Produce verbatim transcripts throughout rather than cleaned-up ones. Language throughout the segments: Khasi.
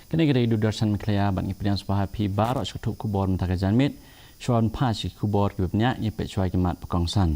Kane ka dei Doordarshan Meghalaya bad ngi pdiang sngewbha ïa phi baroh sha ka khubor mynta ka janmiet. Shuwa ban phai sha ki khubor kiba bniah, ngin peit shuwa ki mat ba kongsan.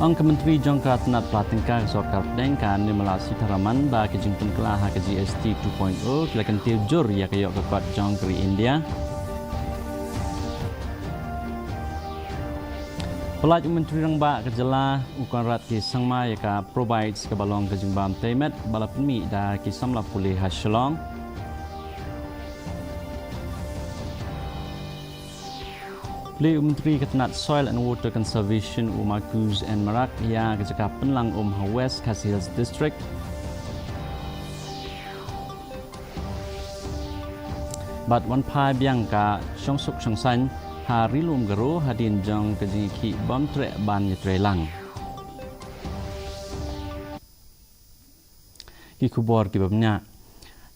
Ong ka Myntri jong ka tnat pla tyngka ka sorkar pdeng ka Nirmala Sitharaman ba ki jingpynkylla ha ka G S T two point oh ki la kyntiew jur ïa ka ïoh ka kot jong ka ri India. Pyllait u Myntri Rangbah ka jylla u Conrad K Sangma ïa ka Probites kaba long ka jingbam tei met ba la pynmih da ki samla pule ha Shillong. Plie u Myntri ka tnat Soil and Water Conservation u Marcuise N Marak ïa ka jaka pynlang um ha West Khasi Hills District. Bad wan phai biang ka shongsuk shongsaiñ ha Ri Lum Garo hadien jong ka jingïakhih bym treh ban ïatreilang. Ki khubor kiba bniah.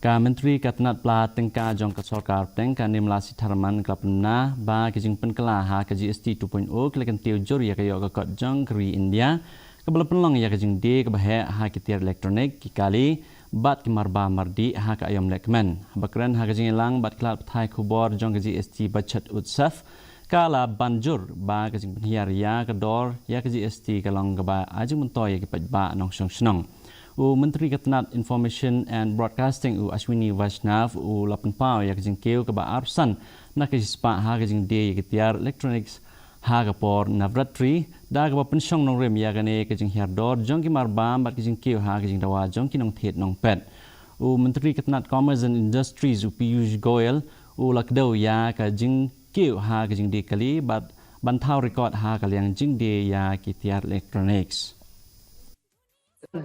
Ka Myntri ka tnat pla tyngka jong ka sorkar pdeng ka Nirmala Sitharaman ka la pynbna ba ki jingpynkylla ha ka G S T two point oh ki la kyntiew jur ïa ka ïoh ka kot jong ka ri India kaba la pynlong ïa ka jingdie kaba heh ha ki tiar electronic, ki kali bad ki marbam mardih ha ka aïom lehkmen. Haba kren ha ka jingïalang bad ki lad pathai khubor jong ka G S T Budget Utsav, ka la ban jur ba ka jingpynhiar ïa ka dor ïa ka G S T ka long kaba ai jingmyntoi ïa ki paidbah nongshong shnong. U Myntri ka tnat Information and Broadcasting u Ashwini Vaishnaw u la pynpaw ïa ka jingkiew kaba arphew san na ka shispah ha ka jingdie ïa ki tiar electronics ha ka por Navratri, da kaba pynshong nongrim ïa kane ka jinghiar dor jong ki marbam bad ka jingkiew ha ka jingdawa jong ki nongthied nongpet. U Myntri ka tnat Commerce and Industries u Piyush Goyal u la kdew ïa ka jingkiew ha ka jingdie kali bad ban thaw record ha ka liang jingdie ïa ki tiar electronics.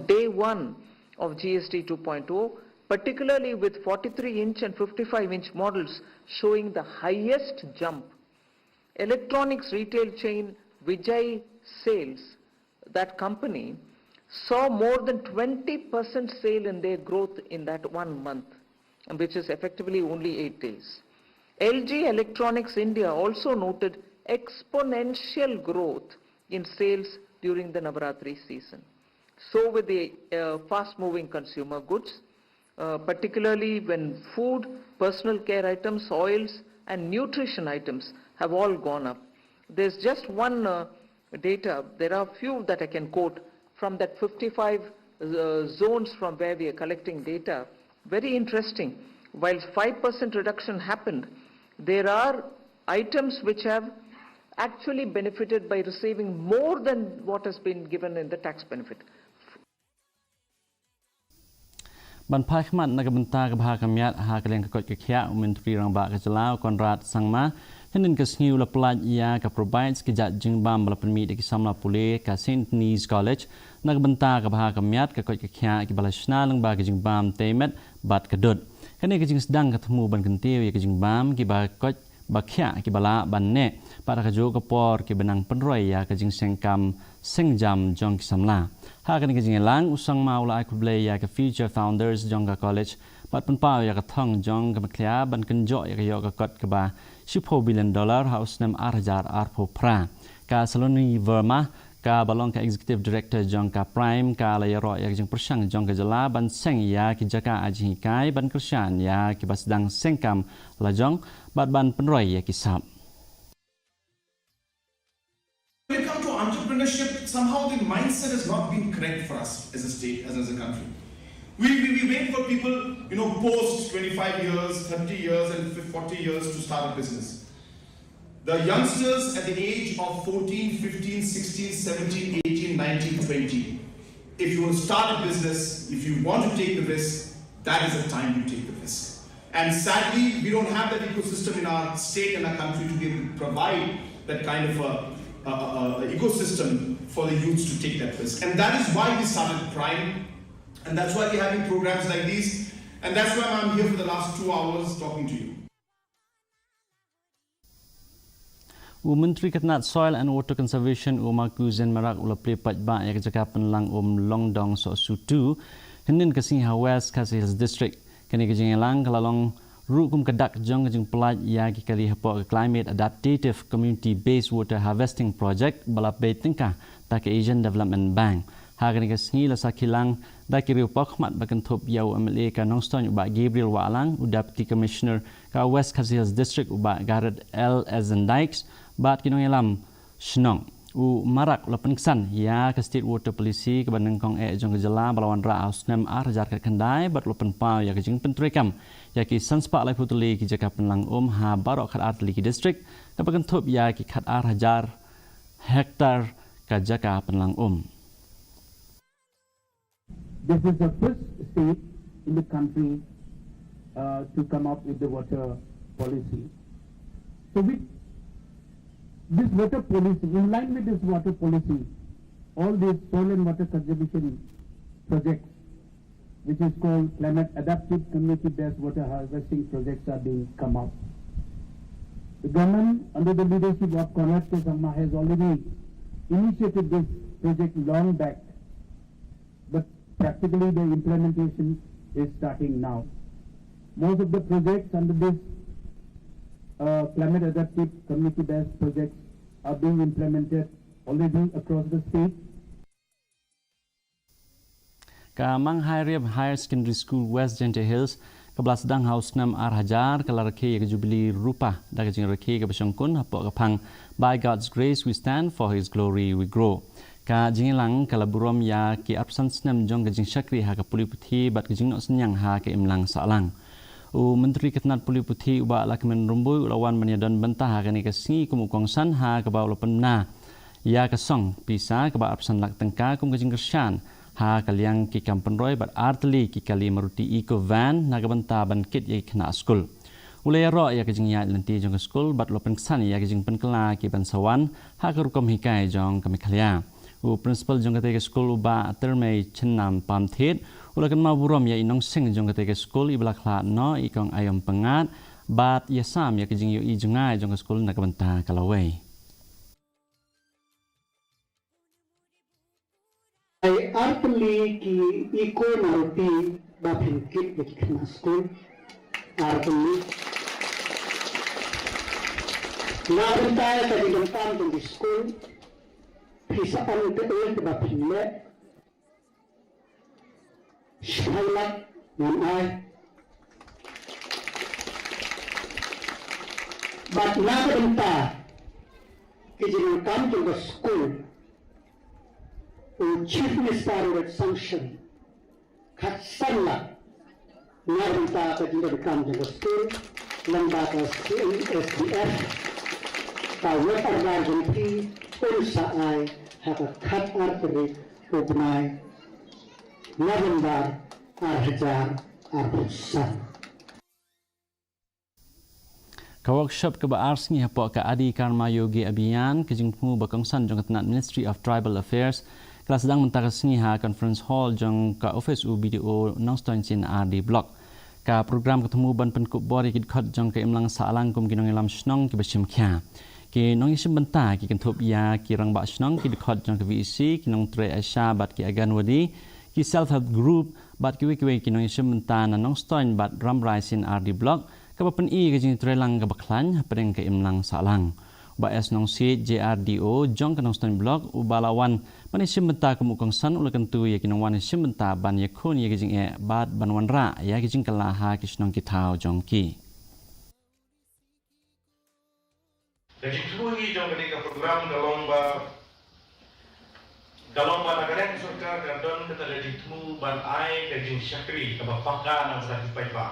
Day one of G S T two point oh, particularly with forty-three inch and fifty-five inch models showing the highest jump. Electronics retail chain Vijay Sales, that company, saw more than twenty percent sale in their growth in that one month, which is effectively only eight days. L G Electronics India also noted exponential growth in sales during the Navaratri season. So with the uh, fast moving consumer goods, uh, particularly when food, personal care items, oils, and nutrition items have all gone up. There's just one uh, data, there are few that I can quote from that fifty-five uh, zones from where we are collecting data. Very interesting. While five percent reduction happened, there are items which have actually benefited by receiving more than what has been given in the tax benefit. Ban phai khmat na ka bynta ka bha ka miat ha ka liang ka koit ka khiah, u Myntri Rangbah ka jylla u Conrad Sangma hynnin ka sngi u la pyllait ïa ka Probites, ka jait jingbam ba la pynmih da ki samla pule ka Saint Denis College na ka bynta ka bha ka miat, ka koit ka khiah kiba la shna lyngba ka jingbam tei met bad ka dud. Kane ka jingsdang ka thmu ban kyntiew ïa ka jingbam kiba koit ba khiah kiba lah ban neh bad ha kajuh ka por kiba nang pynroi ïa ka jingseng kam seng jam jong ki samla. Ha kane ka jingïalang u Sangma u la ai khublei ïa ka Future Founders jong ka college bad pynpaw ïa ka thong jong ka Meghalaya ban kynjoh ïa ka ïoh ka kot kaba shiphew billion dollar ha u snem ar hajar arphew phra. Ka Saloni Verma kaba long ka Executive Director jong ka Prime ka la ïaroh ïa ka jingpyrshang jong ka jylla ban seng ïa ki jaka ai jinghikai ban kyrshan ïa kiba sdang seng kam lajong bad ban pynroi ïa ki sap. When it comes to entrepreneurship, somehow the mindset has not been correct for us as a state, as, as a country. We, we, we wait for people, you know, post twenty-five years, thirty years, and forty years to start a business. The youngsters at the age of fourteen, fifteen, sixteen, seventeen, eighteen, nineteen, twenty, if you want to start a business, if you want to take the risk, that is the time you take the risk. And sadly, we don't have that ecosystem in our state and our country to be able to provide that kind of a, a, a, a ecosystem for the youths to take that risk. And that is why we started Prime, and that's why we're having programs like these, and that's why I'm here for the last two hours talking to you. U Myntri ka tnat Soil and Water Conservation u Marcuise N Marak u la plie paidbah ïa ka jaka pynlang um Longdong Sohsu two hynnin ka sngi ha West Khasi Hills District. Kane ka jingïalang ka la long ruh kum ka dak jong ka jingpyllait ïa ki kali hapoh ka Climate Adaptative Community Based Water Harvesting Project ba la peit tyngka da ka Asian Development Bank. Ha kane ka sngi la sakhi lang da ki riew pawkhmat ba kynthup ïa u M L A ka Nongstoiñ u Bah Gabriel Wahlang, u Deputy Commissioner ka West Khasi Hills District u Bah Garod L Ezendykes, bad ki nongïalam shnong. U Marak u la pynksan ïa ka State Water Policy kaba nyngkong eh jong ka jylla ba la wanrah ha u snem ar hajar khatkhyndai bad u la pynpaw ïa ka jingpyntreikam ïa ki san spah laiphew tylli ki jaka pynlang um ha baroh khatar tylli ki district, kaba kynthup ïa ki khatar hajar hektar ka jaka pynlang um. This is the first state in the country uh, to come up with the water policy. So with this water policy, in line with this water policy, all these soil and water conservation projects, which is called climate adaptive community-based water harvesting projects are being come up. The government under the leadership of Conrad K Sangma has already initiated this project long back, but practically the implementation is starting now. Most of the projects under this uh, climate adaptive community-based projects are being implemented already across the state. Ka Manghairiap Higher Secondary School West Jaintia Hills, kaba la sdang ha u snem ar hajar, ka la rakhe ïa ka Jubili Rupa da ka jingrakhe kaba shongkun hapoh ka phang By God's Grace We Stand, For His Glory We Grow. Ka jingïalang ka la burom ïa ki arphew san snem jong ka jingshakri ha ka pule puthi bad ka jingnoh synñiang ha ka imlang sahlang. U Myntri ka tnat pule puthi u Bah Lahkmen Rymbui u la wan ban ïadon bynta ha kane ka sngi kum u kongsan, ha kaba u la pynbna ïa ka song pisa kaba arphew san lak tyngka kum ka jingkyrshan ha ka liang ki kam pynroi bad ar tylli ki kali Maruti Eco Van na ka bynta ban kit ïa ki khynnah skul. U la ïaroh ïa ka jingïaid lynti jong ka skul bad u la pynksan ïa ka jingpynkylla ki ban sa wan ha ka rukom hikai jong ka Meghalaya. U Principal jong katei ka skul u Bah Tyrmai Chynnam Pamthied u la kynmaw burom ïa i nongseng jong katei ka skul iba la khlad noh, i Kong Aïom Pyngngad, bad ïasam ïa ka jingïohi jngai jong ka skul na ka bynta ka lawei. Ai ar tylli ki Eco Maruti ba phin kit ïa ki khynnah skul. Ar tylli. Na bynta ka jingdonkam jong ki skul, phi sa ong te ul te ba phin leh. Shiphew lak ngan ai. Bad na ka bynta ki jingdonkam jong ka skul, u Chief Minister u la sanction khatsan lak na ka bynta ka jingdonkam jong ka skul, lyngba ka C M S D F, ka work order jong phi un sa ai ha ka khatar tarik u bnai November ar hajar arphew san. Ka workshop kaba ar sngi hapoh ka Adi Karma Yogi Abhiyan, ka jingthmu ba kongsan jong ka tnat Ministry of Tribal Affairs, ka la sdang mynta ka sngi ha Conference Hall jong ka office u B D O Nongstoiñ C and R D Block. Ka program ka thmu ban pynkup bor ïa ki dkhot jong ka imlang sahlang kum ki nongïalam shnong kiba shim khia. Ki nongïashim bynta ki kynthup ïa ki rangbah shnong, ki dkhot jong ka V E C, ki nongtrei ASHA bad ki Anganwadi, ki self help group, bad kiwei kiwei ki nongïashim bynta na Nongstoiñ bad Rambrai C and R D Block, kaba pyni ka jingtreilang kaba khlaiñ hapdeng ka imlang sahlang. Bah S Nongsiej, J R D O jong ka Nongstoiñ Block, uba la wan ban ïashim bynta kum u kongsan, u la kyntu ïa ki nongwan ïashim bynta ban ïakhun ïa ka jingeh bad ban wanrah ïa ka jingkylla ha ki shnong ki thaw jong ki. Ka jingthmu hi jong kane ka program ka long ba, ka long ba na ka liang sorkar ka don kata ka jingthmu ban ai ka jingshakri kaba paka na ka bynta ki paidbah.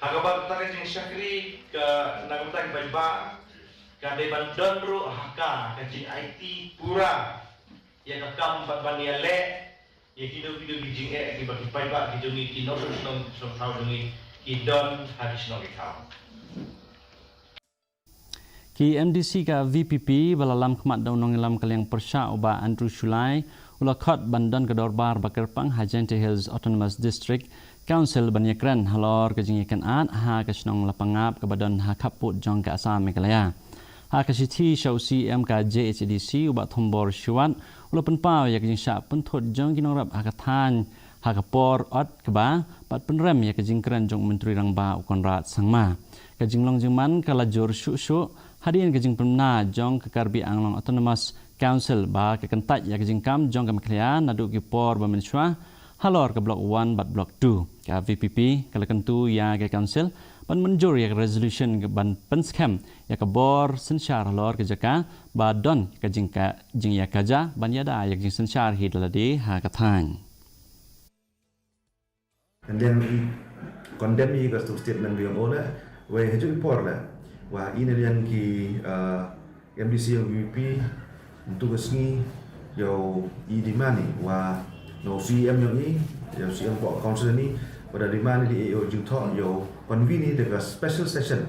Ha kaba kata ka jingshakri ka na ka bynta ki paidbah ka dei ban don ruh ha ka, ka jingaiti pura ïa ka kam bad ban ïaleh ïa kino kino ki jingeh kiba ki paidbah ki jong ngi, ki nongshong shnong shnong thaw jong ngi ki don ha ki shnong ki thaw. Ki M D C ka V P P ba la lam khmat da u nongïalam ka liang pyrshah u Bah Andrew Shullai, u la khot ban don ka dorbar ba kyrpang ha Jaintia Hills Autonomous District Council ban ïakren halor ka jingïakynad ha ka shnong Lapangap kaba don ha khappud jong ka Assam Meghalaya. Ha ka shithi sha u C E M ka J H A D C u Bah Thombor Shiwat, u la pynpaw ïa ka jingshah pynthut jong ki nongrep ha ka thaiñ ha ka por ot kba bad pynrem ïa ka jingkren jong u Myntri Rangbah u Conrad Sangma. Ka jinglong jingman ka la jur shuh shuh hadien ka jingpynbna jong ka Karbi Anglong Autonomous Council ba ka kyntait ïa ka jingkam jong ka Meghalaya naduh ki por ba mynshuwa halor ka Block One bad Block Two. Ka V P P ka la kyntu ïa ka Council ban mynjur ïa ka resolution ban pynskhem ïa ka bor synshar halor ka jaka ba don ka jingka jingïakajia ban ïada ïa ka jingsynshar hi da lade ha ka thaiñ. Ngan liang i condemn i ka stuk statement biang o le. Wei ha ju i por le. Wa i ne liang ki, uh, M D C yong V P P ntu ka sngi yow i demand i wa no C M yong i, yow C M ko council ni, wa da demand i di e o ju tho yow convene i da ka special session.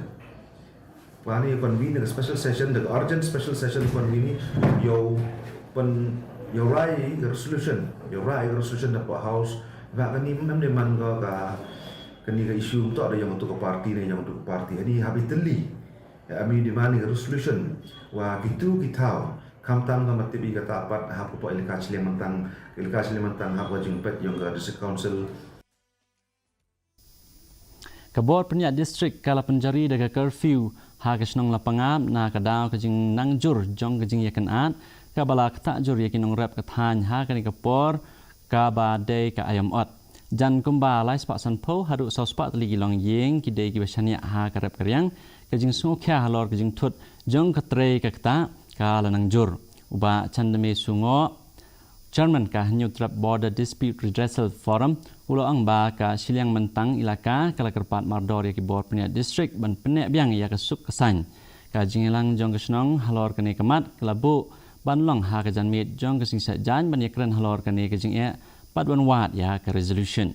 Pwani convene ka special session, the urgent special session pwani ni yow pun yow rai ka resolution, yow rai ka resolution da pa house, ba kani mem de man ka ka kani ka issue to da yong tu ka party ne yong tu ka party. Ani habi teli. Ya ami demand ka resolution wa kitu ki thaw khamtam ka matibi ka tapat hap ko pa ilka chile mantang, ilka chile mantang hap ko jingpet yong ka district council. Ka bor pynïaid district ka la pynjari da ka curfew ha ka shnong Lapangap na ka daw ka jingnangjur jong ka jingïakynad, ka ba la ktah jur ïa ki nongrep ka thaiñ ha kane ka por, ka ba dei ka aïom ot. Jan kumba lai spah sanphew haduh saw spah tylli ki longïing ki dei ki ba shaniah ha ka rep ka riang, ka jingsngewkhia halor ka jingthut jong ka trei ka ktah ka la nangjur. U Bah Chandame Sungoh, Chairman ka Hynñiewtrep Border Dispute Redressal Forum, u la ong ba ka shiliang myntang ilaka ka la kyrpad mardor ïa ki bor pynïaid district ban pyneh biang ïa ka suk ka saiñ. Ka jingïalang jong ka shnong halor kane ka mat ka la buh ban long ha ka janmiet jong ka sngi Saitjaiñ ban ïakren halor kane ka jingeh bad ban wad ïa ka resolution.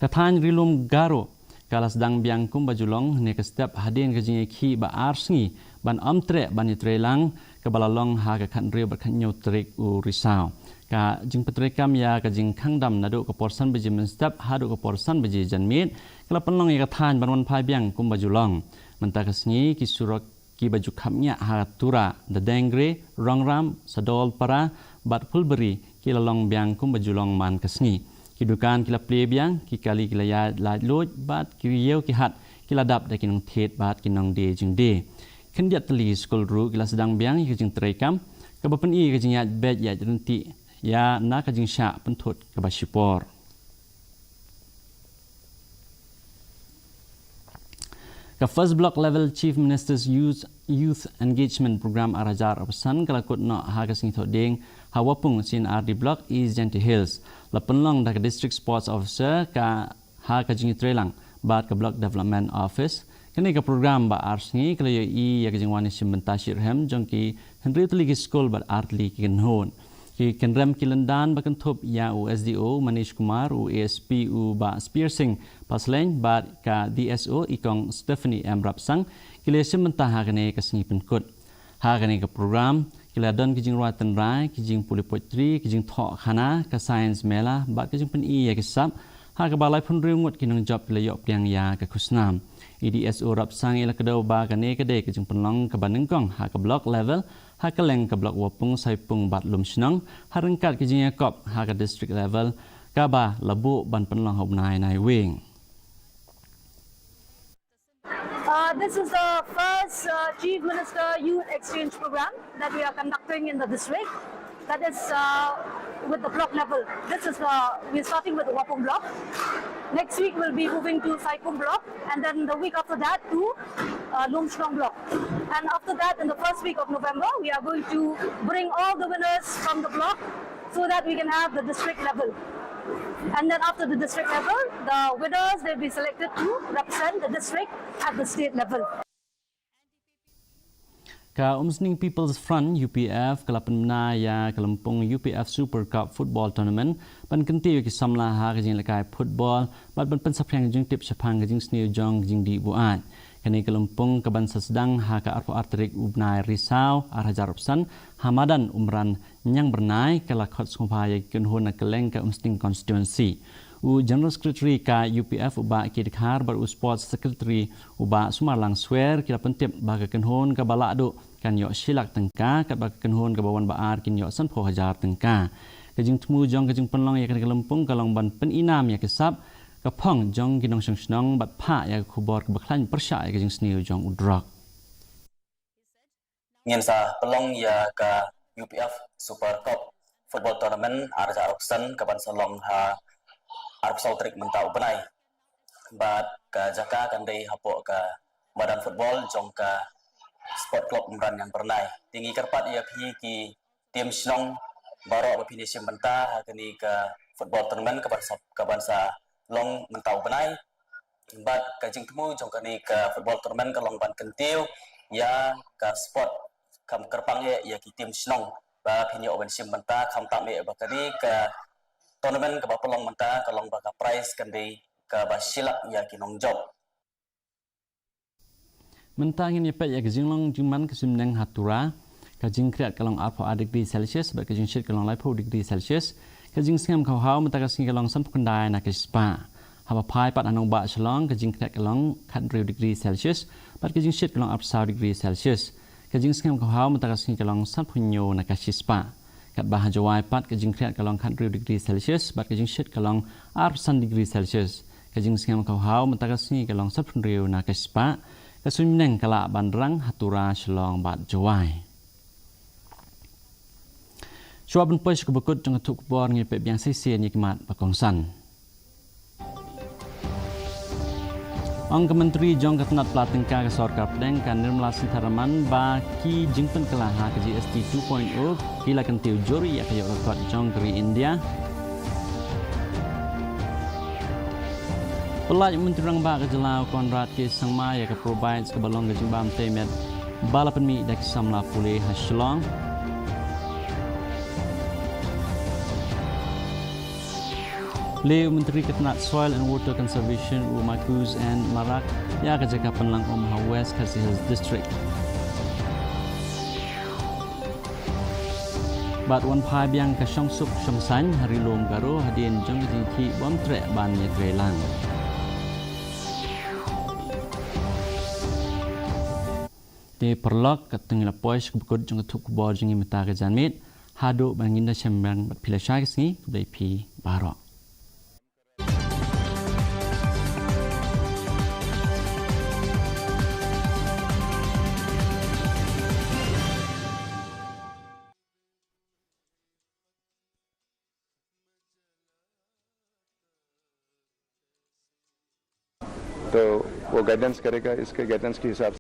Ka thaiñ Ri-lum Garo ka la sdang biang kumba ju long ne ka step hadien ka jingïakhih ba ar sngi ban ym treh ban ïatreilang, ka ba la long ha ka khathynriew bad khathynñiew tarik u Risaw. Ka jingpyntreikam ïa ka jingkhang dam naduh ka por san baje mynstep haduh ka por san baje janmiet, ka la pynlong ïa ka thaiñ ban wan phai biang kumba ju long. Mynta ka sngi ki surok ki ba ju khapngiah ha Tura, Dadengre, Rongram, Sadolpara bad Phulbari ki la long biang kumba ju long man ka sngi. Ki dukan ki la plie biang, ki kali ki la ïaid laitluid bad ki ïew ki hat ki la dap da ki nongthied bad ki nongdie jingdie. Khyndiat tylli skul ruh ki la sdang biang ïa ka jingtreikam, ka ba pyni ka jingïaid beit ïaid ryntih ïa na ka jingshah pynthut ka ba shipor. Ka First Block Level Chief Minister's Youth, Youth Engagement Program ar hajar arphew san ka la kut noh ha ka sngi Thohdieng ha Wapung C and R D Block, East Jaintia Hills. La pynlong da ka District Sports Officer ka ha ka jingïatreilang bad ka Block Development Office. Kane ka program ba ar sngi ka la ïohi ïa ka jingwan ïashim bynta shitrhem jong ki hynriew tylli ki skul bad ar tylli ki kynhun. Ki kynrem ki lyndan ba kynthup ïa u S D O Manish Kumar, u A S P u Bah Spear Singh Paslein bad ka D S O i Kong Stephanie M Rapsang, ki la ïashim bynta ha kane ka sngi pynkut. Ha kane ka program ki la don ki jingrwai tynrai, ki jingpule poetry, ki jingthoh khana, ka science mela bad ka jingpyni ïa ki sap, ha kaba laiphew hynriew ngut ki nongjop ki la ïoh pdiang ïa ka khusnam. I D S O Rapsang i la kdew ba kane ka dei ka jingpynlong kaba nyngkong ha ka block level, ha kylleng ka block Wapung, Saipung bad Lumshnong, ha ryngkat ka jingïakop ha ka district level kaba la buh ban pynlong ha u bnai Naiwieng. Uh, this is the first, uh, Chief Minister Youth Exchange Program that we are conducting in the district. That is, uh, with the block level. This is the, we're starting with the Wapung block. Next week we'll be moving to Saipung block, and then the week after that to, uh, Lumshnong block. And after that, in the first week of November, we are going to bring all the winners from the block so that we can have the district level. And then after the district level, the winners, they'll be selected to represent the district at the state level. Ka Umsning People's Front, U P F, ka la pynbna ïa ka lympung U P F Super Cup Football Tournament ban kyntiew ïa ki samla ha ka jingïalehkai football bad ban pynsaphriang jingtip shaphang ka jingsniew jong ka jingdih buaid. Kane ka lympung ka ban sa sdang ha ka arphew ar tarik u bnai Risaw ar hajar arphew san ha madan Umran Ñiangbyrnai, ka la khot sngewbha ïa ki kynhun na kylleng ka Umsning constituency. U General Secretary ka U P F u Bah K Dkhar bad u Sports Secretary u Bah Sumarlang Swer ki la pyntip ba ka kynhun kaba lah duh kan ïoh shi lak tyngka, katba ka kynhun kaba wan ba ar kin ïoh sanphew hajar tyngka. Ka jingthmu jong ka jingpynlong ïa kane ka lympung ka long ban pynïaid ïa ka sap ka phong jong ki nongshong shnong bad phah ïa ka khubor kaba khlaiñ pyrshah ïa ka jingsniew jong u drok. ngin sa pynlong ïa ka U P F Super Cup Football Tournament ar hajar arphew san kaban sa long ha arphew saw tarik mynta u bnai. Bad ka jaka kan dei hapoh ka madan football jong ka Sport Club Umran Ïangbyrnai. Te ngi kyrpad ïa phi ki team shnong baroh ba phin ïashim bynta ha kane ka football tournament kaban sa, kaban sa long mynta u bnai. Bad ka jingthmu jong kane ka football tournament ka long ban kyntiew ïa ka sport, kam kyrpang eh ïa ki team shnong ba phin ïoh ban shim bynta, khamtam eh ba kane ka tournament kaba pynlong mynta ka long ba ka prize kan dei kaba shi lak ïa ki nongjop. Mynta ngin ïa peit ïa ka jinglong jingman ka suiñbneng ha Tura. Ka jingkhriat ka long arphew ar degree Celsius bad ka jingshit ka long laiphew degree Celsius. Ka jingsngem ka haw mynta ka sngi ka long sanphew khyndai na ka shispah. Haba phai pat ha nongbah Shillong, ka jingkhriat ka long khathynriew degree Celsius bad ka jingshit ka long arphew saw degree Celsius. Ka jingsngem ka haw mynta ka sngi ka long sanphew hynñiew na ka shispah. Katba ha Jowai pat ka jingkhriat ka long khathynriew degree Celsius bad ka jingshit ka long arphew san degree Celsius. Ka jingsngem ka haw mynta ka sngi ka long sanphew hynriew na ka shispah. Ka suiñbneng ka lah ban rang ha Tura, Shillong bad Jowai. Shuwa ban poi sha kaba kut jong ka thup khubor, ngin peit biang shisien ïa ki mat ba kongsan. Ong ka Myntri jong ka tnat pla tyngka ka sorkar pdeng, ka Nirmala Sitharaman, ba ki jingpynkylla ha ka G S T two point oh ki la kyntiew jur ïa ka ïoh ka kot jong ka ri India. Pyllait Myntri Rangbah ka jylla u Conrad K Sangma ïa ka Probites kaba long ka jingbam tei met ba la pynmih da ki samla pule ha Shillong. Leh u Myntri ka tnat Soil and Water Conservation u Marcuise N Marak ïa ka jaka pynlang um ha West Khasi Hills District. Bad wan phai biang ka shongsuk shongsaiñ ha Ri Lum Garo hadien jong ka jingkhih bym treh ban ïatreilang. Te paralok, katto ngi la poi sha kaba kut jong ka thup khubor jong ngi mynta ka janmiet. Haduh ban ngin da shem biang bad phi lashai ka sngi, khublei phi baroh. तो वो गाइडेंस करेगा, इसके गाइडेंस के हिसाब